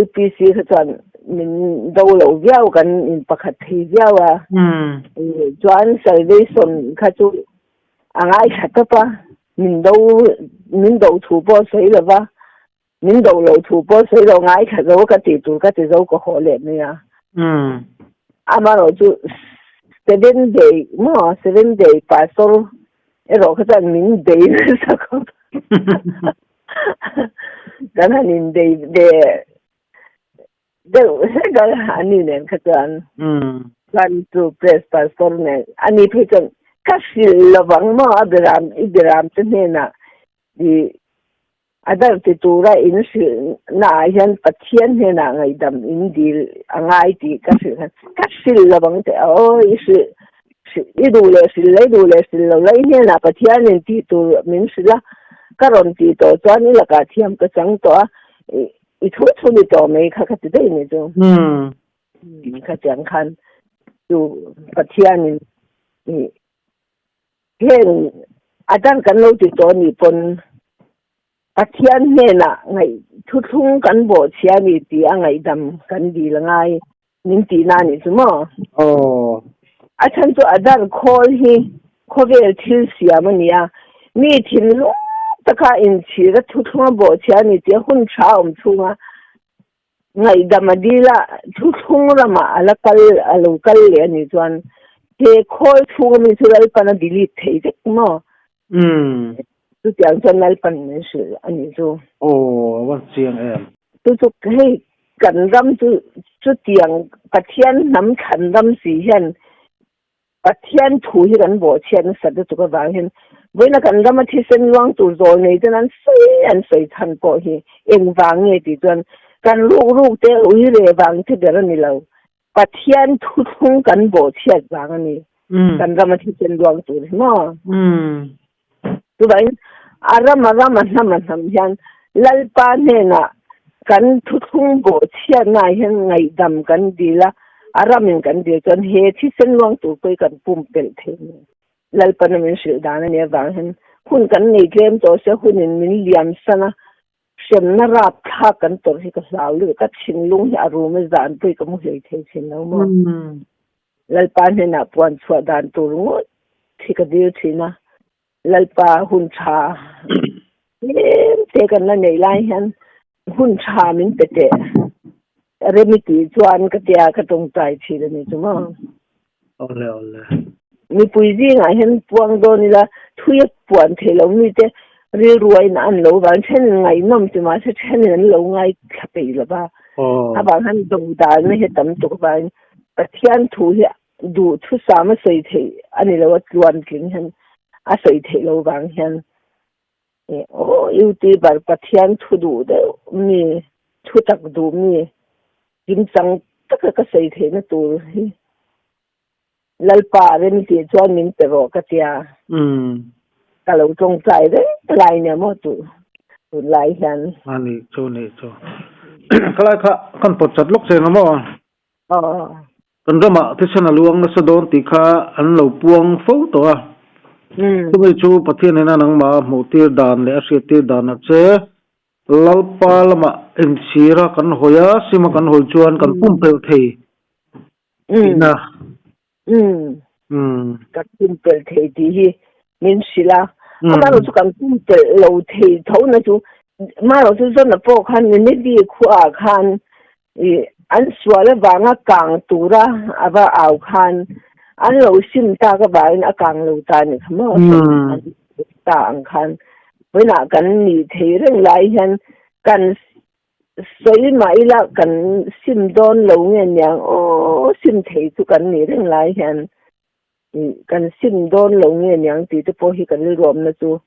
UPC kha chuan min do lo viau kan in pakhat thei viau a chuan salvation kha chu a ngaithla tawp a. Min do min do thu pawh sawi lo va, min do lo thu pawh sawi lo ngaithla zo ka tih tur ka ti zo ka haw leh mai a. Amaherawh chu seven day maw seven day pastor erawh kha chuan min bei nasa khawp kan han inbei ve deuh hlek a ani nen kha chuan chuan chu press pastor nen ani phei chuan ka hrilh lovang maw a beram i beram te hnenah i a dar ti tura in hrilh na ah hian Pathian hnenah ngaihdam in dil a ngai tih ka hrilh khan ka hrilh lovang te aw i hrilh i duh leh hrilh la i duh leh hrilh lo la i hnenah Pathian in tih tur min hrilh a ka rawn tih tawh chuan i lakah thiam ka chang tawh a I thu thu ni tawh mai kha ka ti daih ni chu. Kha chiang khan chu Pathianin i heng a dan kan lo ti tawh ni pawn Pathian hnenah ngaih thuthlung kan bawhchhia ni tih a ngaihdam kan dil ngai min tihna a nih chu maw?
Aw.
A chhan chu Adar khawl hi khawvel thil siam a ni a, mi thinlung taka inchhir a thuthlung a bawhchhia a ni tih a hun tha a awm chhunga ngaihdam a dil a, thuthlung ramah a la kal a lo kal leh a nih chuan he khawl chhunga mi chu Lalpan a delete thei vek maw?
Umm.
Chutiang chuan Lalpan min hrilh a nih chu.
Aw, a va chiang em.
Chu chu hei kan ram chu chutiang Pathian hnam thlan ram si hian Pathian thu hi kan bawhchhiat nasat lutuk avang hian vawiina kan rama thisen luang tur zawl nei ten an sawi an sawi chhan pawh hi engvang nge tih chuan kan ruk ruk te ui reh vang te ber a ni lo. Pathian thuthlung kan bawhchhiat vang a ni. Kan rama thisen luang tur hi maw? Chuvangin a rama rama hnama hnam hian Lalpa hnenah kan thuthlung bawhchhiatnaah hian ngaihdam kan dil a. A ramin kan dil chuan he thisen luang tur pawh hi kan pumpelh thei a ni. Lalpana min hrilh dan a nih avang hian hun kan nei tlem tawh se hunin min liam san a, hremna rap thlak kan tawrh hi ka hlau lutuk. Ka thinlung hi a rum a zan pawh hi ka mu hlei thei thin lo maw? Lalpa hnenah puan chhuah dan tur ngawt hi ka dil thin a, Lalpa hun tha tlem te kan la neih lai hian hun tha min pe teh. Remi tih chuan ka tia ka tawngtai thin a ni chu maw.
Awle awle.
Mipui zingah hian puang dawn ila thui a puan thei lo mite rilru a in an lo vang thenin ngaihnawm ti mahse thenin an lo ngaithla peih lo va. Avang hian dodalna hi a tam tuk avangin Pathian thu hi duh thusam a sawi theih a ni lo a tluan tling hian a sawi theih lo vang hian aw youtuber Pathian thu duh deuh mi thu tak duh mi kimchang taka ka sawi theihna tur hi Lalpa rem tih chuan min pe rawh ka tia ka lo tawngtai reng lai nia maw tu tunlai hian.
A nih chu nih chu khalai kha kan pawt chat lawk cheng a maw? Kan ramah thisen a luang nasa dawn tih kha an lo puang fo tawh a. Chumi chu Pathian ina nangmah a hmuhtir dan leh a hriattir danah che Lalpa lamah enchhira kan hawi a, sima kan hawi chuan kan pumpelh thei tihna.
Kan pumpelh thei tih hi min hrilh a. Amaherawhchu chu kan pumpelh lo thei tho na chu amaherawhchu zawna pawh khan Nineveh khuaah khan Ih, an sual avanga kang tura a va au khan an lo sim tak avangin a kang lo ta ni kha maw an ta ang khan vawiinah kan nih thei reng lai hian kan sawi mah ila kan sim dawn lo nge niang aw sim thei chu kan nih reng lai hian ih kan sim dawn lo nge niang tih te pawh hi kan rilruamna chu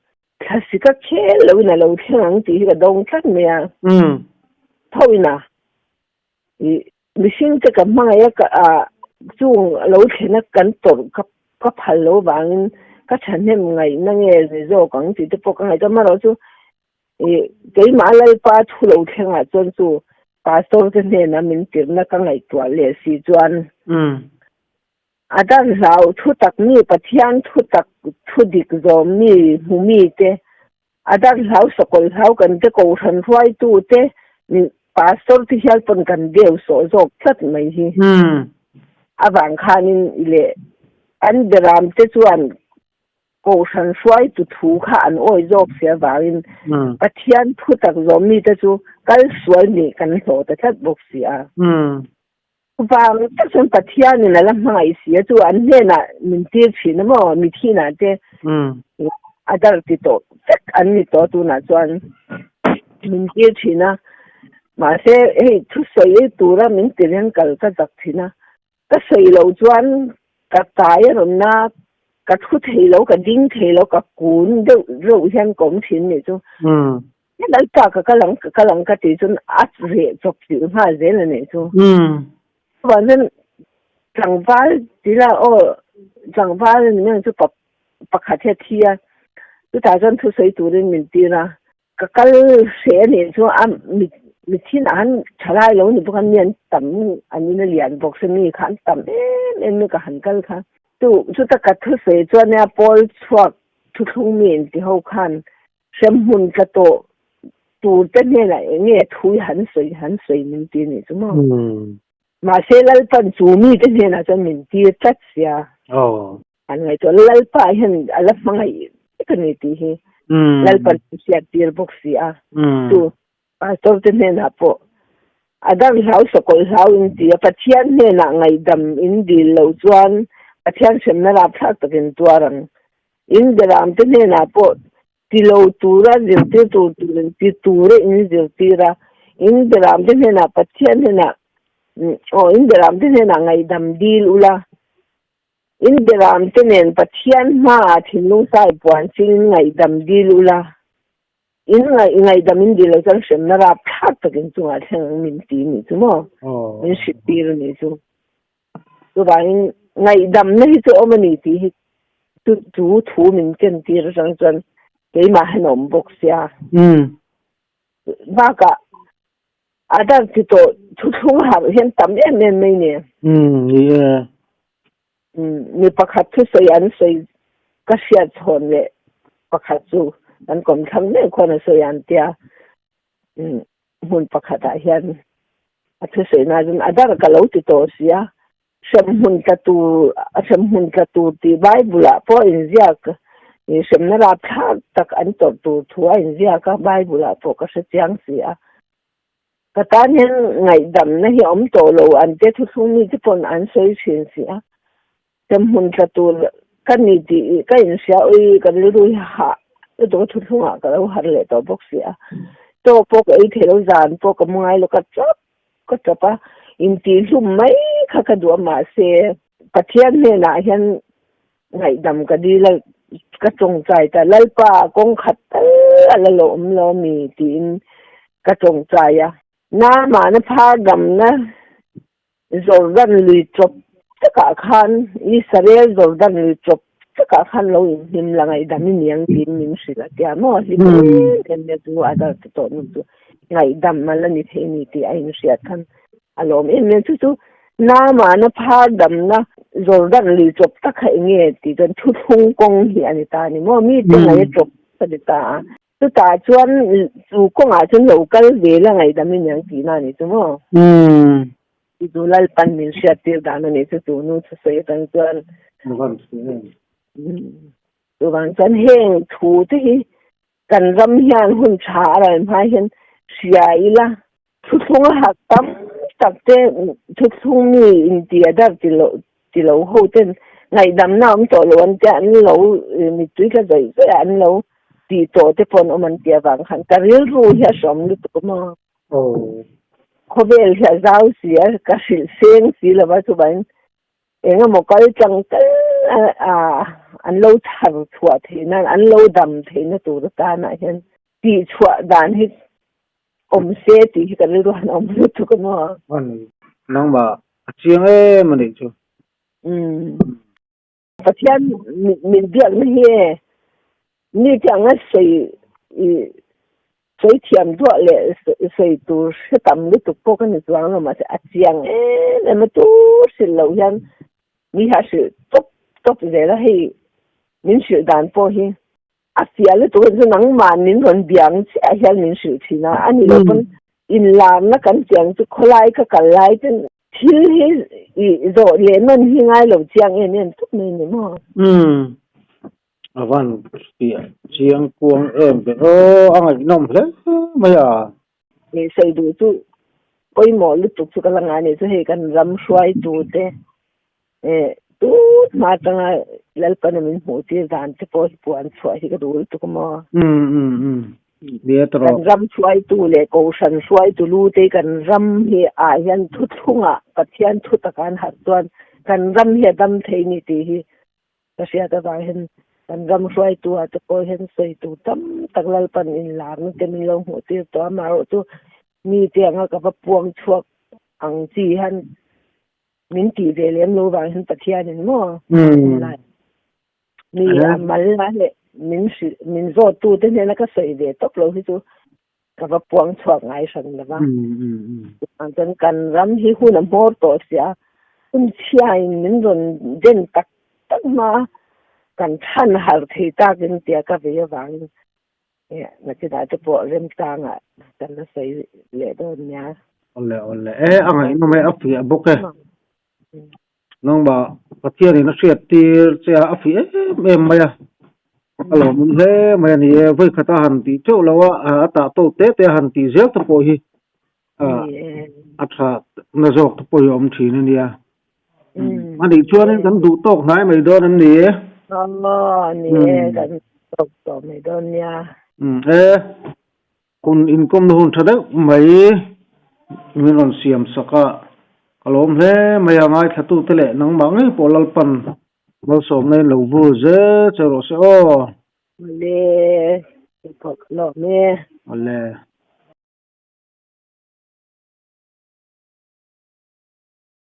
Thlasi ka khel lo in a lo thleng ang tih hi ka dawng tlat mai a. Tho in a i mihring te ka hmangaih a ka a chung lo thlen a kan tawrh ka ka phal lo vangin ka thahnem ngaihna nge ni zawk ang tih te pawh ka ngaihtuah amaherawh chu i keimah Lalpa thu lo thlengah chuan chu pastor te hnena min tirhna ka ngaihtuah leh si chuan A dan hlau thu tak mi Pathian thu tak thu dik zawm mi hmu mi te, a dan hlau sakawlh hlau kan te kohhran hruaitu te pastor te hial pawn kan deu sawh zawk tlat mai hi. Avang khanin i leh an beram te chuan kohhran hruaitu thu kha an awi zawk si avangin Pathian thu tak zawm mi te chu kal sual nih kan hlawh ta tlat bawk si a. Vang tak chuan Pathianin a la hmangaih si a, chu an hnenah min tir thin a maw, mithinah te a dar ti tawh vek an ni tawh tunah chuan min tir thin a, mahse hei thusawi tura min tir hian kal ka zak thin a, ka sawi loh chuan ka tai a rawn na, ka thu thei lo, ka ding thei lo, ka kun deuh reuh hian ka awm thin nih chu. Lalpa ka kal ang, ka kal ang ka tih chuan a reh chawp chilh nghal zel a nih chu. Chuvang chuan tlangval ti la aw tlangval a ni mai ang chu pa pakhat hi a thi a, chutah chuan thusawi turin min tir a, ka kal hreh a nih chu a mit mithinah han tha lai lo ni bawk a mi an tam an in a lian bawk se mi kha an tam em em mai ka han kal kha. Chu chuta ka thusawi chuan nia pawl chhuak thuthlung mi inti ho khan Hremhmun tla tawh tur te hnenah eng nge thu i han sawi han sawi min ti nih chu maw? Mahse Lalpan chu mi te hnenah chuan min tir tlat sia. An ngaihtuah Lalpa hian a la hmangaih vek a ni tih hi Lalpan min hriat tir bawk si a. Chu pastor te hnenah pawh a dang hlau sakawlh hlau in ti a, Pathian hnenah ngaihdam in dil loh chuan Pathian hremna rapthlak takin tuar ang. In beram te hnenah pawh ti lo tura zirtir tur turin ti tura in zirtir a, in beram te hnenah Pathian hnenah aw in beram te hnenah ngaihdam dil ula, in beram te nen Pathian hmaah thinlung sai puan chingin ngaihdam dil ula, in ngaihdam in dil lo chuan hremna rapthlak takin chungah thleng ang min ti nih chu maw, min hrilhtir a nih chu. Chuvangin ngaihdamna hi chu awm a ni tih hi chu chu thu min ken tir atang chuan keimah hian a awm bawk sia. Bakah A dar ti tawh thuthlung harh hian tam em em mai ni.
Umm ni e.
Umm mi pakhat thusawi an sawi ka hriat chhawn leh pakhat chu kan kawmthlang mek khuan a sawi an tia umm hmun pakhat ah hian a thusawi na chuan a dar ka lo ti tawh sia hremhmun tla tur hremhmun tla tur tih Bible ah pawh a inziak ih hremna rapthlak tak an tawrh tur thu a inziak a Bible ah pawh ka hre chiang si a ka tan hian ngaihdamna hi a awm tawh lo an te thuthlung mi te pawn an sawi thin si a hremhmun tla tur ka ni tih ka inhria ui ka rilru hi hah lutuk a thuthlung ah ka lo harh leh tawh bawk si a chaw pawh ka ei thei lo zan pawh ka mu ngai lo ka chap Ka tap a, intihhlum mai kha ka duh a mahse Pathian hnenah hian ngaihdam ka dil a, ka tawngtai ta Lalpa kawng khat tal a la lo awm lo ami tiin ka tawngtai a. Namahna phar damna Jordan lui chawp takah khan Israel Jordan lui chawp takah khan lo inhlim la ngaihdam i ni ang tiin min hrilh a tia maw hlim em em mai chu a dar ti tawh nu chu. Ngaihdam a la ni thei ni tih a inhriat khan a lawm em em. Chu chu Namana phar damna Jordan lui chawp tak kha eng nge tih chuan thuthlung kawng hi a ni ta a ni maw? Mite ngaih a chawp a ni ta a. Chutah chuan chu kawngah chuan lo kal ve la ngaihdam i niang tihna a ni chu maw? Chu chu Lalpan min hriat tir dan a ni chu chu nu thusawi atang chuan. Chuvang chuan heng thu te hi Kan ram hian hun tha a ral hma hian hria ila, thuthlung a hak tam tak te thuthlung mi inti a dar ti lo ti lo ho ten ngaihdamna awm tawh lo an tia an lo mittui tla zawih zawih a an lo tih tawh te pawh an awm an tih avang khan ka rilru hi a hrawm lutuk a maw. Khawvel hi a zau si a, ka hrilh seng si lova chuvangin Eng emaw kal tlang tal a an lo chhar chhuah theih nan, an lo dam theihna tur atanah hian tih chhuah dan hi awm se tih hi ka rilru han awm lutuk a maw?
A ni. Nangmah a chiang em a nih chu.
Umm. Pathian min biakna hi e mi te anga sawi i sawi thiam duah leh sawi tur hre tam lutuk pawh ka ni chuang lo mahse a chiang em em a tur hrilh loh hian mi hi a hrilh tawp tawp zel a hei min hrilh dan pawh hi a fiah lutuk a chu nangmah min rawn biang chiah hian min hrilh thin a a ni lo pawn inlarna kan chiang chu khawlai ka kal lai ten Thil hi i zawh leh nawn hi ngai lo chiang em em tuk mai ni maw?
Umm a van fiah chiang kuang em ve aw a ngaihnawm hle mai a.
Ni sawi duh chu pawimawh lutuk chu ka la ngai ni chu hei kan ram hruaitu te eh tut hma atanga Lalpana min hmuh tir dan te pawh hi puan chhuah hi ka duh lutuk a maw?
Umm umm umm
Kan ram hruaitu leh Kohhran hruaitu lute kan ram hi ah hian thuthlungah Pathian thu taka an harh chuan kan ram hi a dam thei ni tih hi ka hriat avang hian kan ram hruaitu ah te pawh hian sawi tur tam tak Lalpan inlarna te min lo hmuh tir tawh a, amaherawhchu mite anga ka va puang chhuak ang chi hian min tih ve lem lo vang hian Pathianin maw Mi a mal a leh min hrilh min zawt tu te hnena ka sawi ve tawp lo hi chu ka va puang chhuak ngai hran lo va. Chuvang chuan kan ram hi hun a hmawr tawh sia, hun chhiain min rawn den tak tak hma kan chhan harh thei takin tia ka vei avangin nakinah te pawh remchangah kan la sawi leh dawn nia.
Awle awle e a ngaihnawm e a fiah bawk e. Nangmah Pathianin a hriat tir che a, a fuih em em mai a, a lawmawm hle mai a ni e. Vawi khat a han tih teuh lo a, a tah tawk te te a han tih zel te pawh hi a tha na zawk te pawh hi a awm thin a nia. A nih chuanin kan duh tawk hnai mai dawn em ni?
Aw, ni e, kan tawk tawh mai dawn nia.
E, Kun inkawmna hun tha deuh mai min rawn siam sak a, ka lawm hle mai a, ngaithlatute leh nangmah ngei pawh Lalpan malsawmna in lo vur zel che rawh se aw.
Awle, ka lawm e.
Awle.